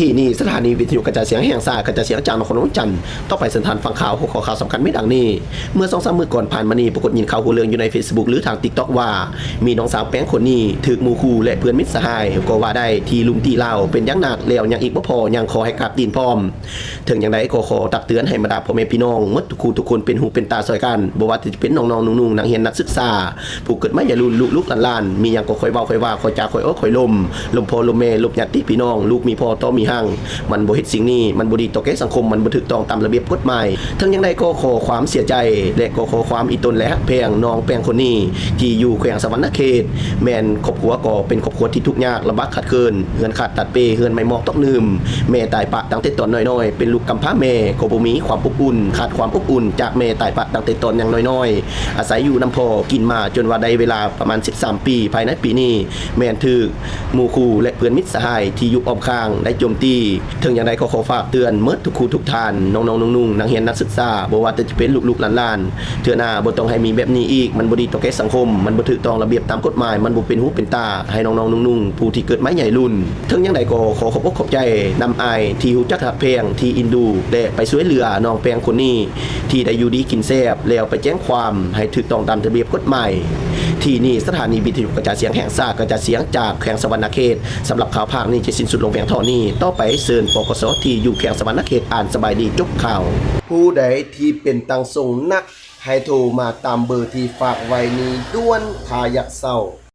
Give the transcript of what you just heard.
ທີ່ນີ້ສະຖານີວິທະຍຸກະຈາຍສຽງແຫ່ງຊາດ ກະຈາຍສຽງຈາກນະຄອນຫຼວງວຽງຈັນ. ຕໍ່ໄປເຊີນທ່ານຟັງຂ່າວຫົວຂໍ້ຂ່າວສຳຄັນມີດັ່ງນີ້. ເມື່ອສອງສາມມື້ກ່ອນຜ່ານມານີ້ ປາກົດຍິນຂ່າວຮູ້ເລື່ອງຢູ່ໃນເຟສບຸກ ຫຼື ທາງຕິກຕັອກວ່າ ມີນ້ອງສາວແປ້ງຄົນນີ້ຖືກໝູ່ຄູ່ ແລະ ເພື່ອນມິດສະຫາຍກໍວ່າໄດ້ ທີ່ລຸມຕີລາວເປັນຢ່າງໜັກ ແລ້ວຍັງອີກບໍ່ພໍ ຍັງຂໍໃຫ້ກາບຕີນພ້ອມ. ເຖິງຢ່າງໃດກໍຂໍຕັກເຕືອນໃຫ້ບັນດາພໍ່ແມ່ພີ່ນ້ອງໝົດທຸກຄູ່ທຸກຄົນເປັນຫູເປັນຕາຊ່ອຍກັນ, ບໍ່ວ່າຈະເປັນນ້ອງໆ ໜຸ່ງໆ ນັກຮຽນ ນັກສຶກສາ, ຜູ້ເກີດໃໝ່ ຍາຍລຸ້ນ ລູກໆ ຫຼານໆ ມີຫຍັງກໍຄ່ອຍເວົ້າຄ່ອຍວ່າ ຄ່ອຍຈາ ຄ່ອຍໂອ້ ຄ່ອຍລົມ, ລົມພໍ່ລົມແມ່ ລົມຍາດຕິພີ່ນ້ອງ, ລູກມີພໍ່ຕໍ່ມີຮັ່ງ. ມັນບໍ່ເຮັດສິ່ງນີ້ ມັນບໍ່ດີຕໍ່ແກ່ສັງຄົມ, ມັນບໍ່ຖືກຕ້ອງຕາມລະບຽບກົດໝາຍ. ເຖິງຢ່າງໃດກໍຂໍຄວາມເສຍໃຈ ແລະ ກໍຂໍຄວາມອີ່ຕົນ ແລະ ຮັກແພງນ້ອງແປ້ງຄົນນີ້ ທີ່ຢູ່ແຂວງສະຫວັນນະເຂດ. ແມ່ນຄອບຄົວກໍເປັນຄອບຄົວທີ່ທຸກຍາກລຳບາກຂາດເຂີນ, ເຮືອນຂາດຕັດເປ, ເຮືອນໄມ້ໝອກຕອກໜືມ, ແມ່ຕາຍປະຕັ້ງແຕ່ຕອນນ້ອຍໆ, ເປັນລູກກຳພ້າແມ່ກໍບໍ່ມີຄວາມອົບອຸ່ນ, ຂາດຄວາມອົບອຸ່ນຈາກແມ່ຕາຍປະຕັ້ງແຕ່ຕອນຍັງນ້ອຍໆ, ອາໄສຢູ່ນຳພໍ່ກິນມາຈົນວ່າໄດ້ເວລາປະມານສິບສາມປີ. ພາຍໃນປີນີ້ແມ່ນຖືກໝູ່ຄູ່ ແລະ ເພື່ອນມິດສະຫາຍທີ່ຢູ່ອ້ອມຂ້າງໄດ້ໂຈມຕີ. ເຖິງຢ່າງໃດກໍຂໍຝາກເຕືອນໝົດທຸກຄູ່ທຸກທ່ານ, ນ້ອງໆ ໜຸ່ງໆ ນັກຮຽນ ນັກສຶກສາ, ບໍ່ວ່າແຕ່ຈະເປັນລູກໆ ຫຼານໆ, ເທື່ອໜ້າບໍ່ຕ້ອງໃຫ້ມີແບບນີ້ອີກ. ມັນບໍ່ດີຕໍ່ແກ່ສັງຄົມ, ມັນບໍ່ຖືກຕ້ອງລະບຽບຕາມກົດໝາຍ, ມັນບໍ່ເປັນຫູເປັນຕາໃຫ້ນ້ອງໆ ໜຸ່ງໆ ຜູ້ທີ່ເກີດໃໝ່ ຍາຍລຸ້ນ. ເຖິງຢ່າງໃດກໍຂໍຂອບອົກຂອບໃຈນຳອ້າຍທີ່ຮູ້ຈັກຮັກແພງ, ທີ່ເອັນດູ ແລະ ໄປຊ່ວຍເຫຼືອນ້ອງແປ້ງຄົນນີ້ ທີ່ໄດ້ຢູ່ດີກິນແຊບ ແລ້ວໄປແຈ້ງຄວາມໃຫ້ຖືກຕ້ອງຕາມລະບຽບກົດໝາຍ. ທີ່ນີ້ສະຖານີວິທະຍຸກະຈາຍສຽງແຫ່ງຊາດ ກະຈາຍສຽງຈາກແຂວງສະຫວັນນະເຂດ. ສຳລັບຂ່າວພາກນີ້ຈະສິ້ນສຸດລົງພຽງເທົ່ານີ້. ຕໍ່ໄປເຊີນ ປກສ ທີ່ຢູ່ແຂວງສະຫວັນນະເຂດ ອ່ານສະບາຍດີຈົບຂ່າວ. ຜູ້ໃດທີ່ເປັນຕັງຊົງໜັກ ໃຫ້ໂທມາຕາມເບີທີ່ຝາກໄວ້ນີ້ດ່ວນ ຖ້າຢາກເຊົາ.